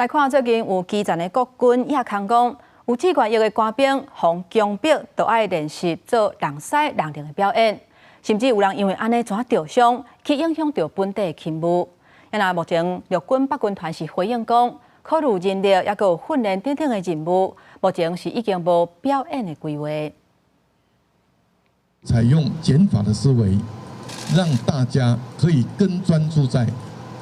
來看最近有基層的國軍也空講，有志願役的官兵予強迫都愛練習做人師人龍的表演，甚至有人因為按呢怎著傷，去影響著本底的勤務。那目前陸軍北軍團是回應講，考慮人力抑閣有訓練等等的任務，目前是已經無表演的規劃。採用減法的思維，讓大家可以更專注在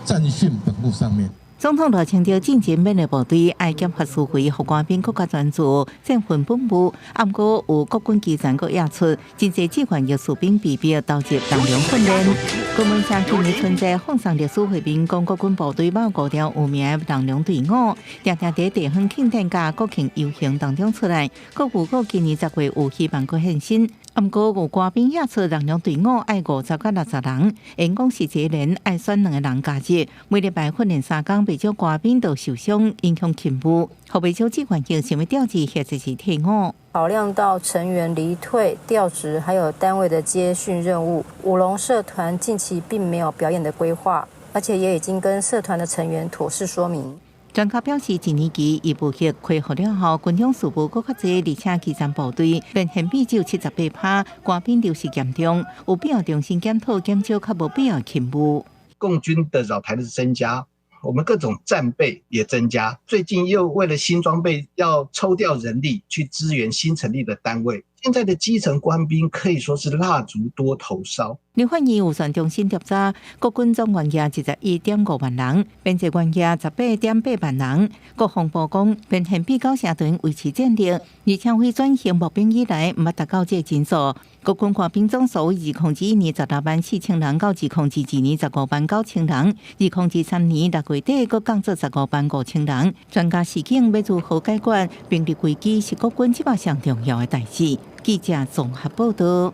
戰訓本務上面。總統賴清德進前勉勵部隊愛減法思維，予官兵閣較專注戰訓本務。毋過有國軍基層閣指出，真濟志願役士兵被逼投入人龍訓練。國門社去年春節放送歷史畫面，講國軍部隊某五條有名的人龍隊伍，定定佇地方慶典佮國慶遊行當中出來，國預告今年10月有希望閣現身。毋過有官兵指出，人龍隊伍愛50到60人，因講是一連愛選兩個人加入，每禮拜訓練3工，袂少官兵都受傷，影響勤務。予袂少志願役想欲調職或者是退伍。考量到成員離退、調職，還有單位的接訓任務，舞龍社團近期並沒有表演的規劃，而且也已經跟社團的成員妥善說明。專家表示，一年期義務役恢復了後，軍中事務閣較濟，而且基層部隊變現比只有78%，官兵流失嚴重，有必要重新檢討減少較無必要勤務。共軍的擾台的增加，我們各種戰備也增加，最近又為了新裝備要抽調人力去支援新成立的單位。現在的基層官兵可以說是蠟燭多頭燒。立法院預算中心調查，國軍總員額21.5萬人，編制員額18.8萬人。國防部講，編憲比9成維持戰力，而且為轉型募兵以來，毋捌達到這個人數。國軍官兵總數2021年16萬4千人，到2022年15萬9千人，2023年6月底閣降做15萬5千人。專家示警，欲如何解決兵力危機，是國軍這擺上重要的代誌。記者綜合報道。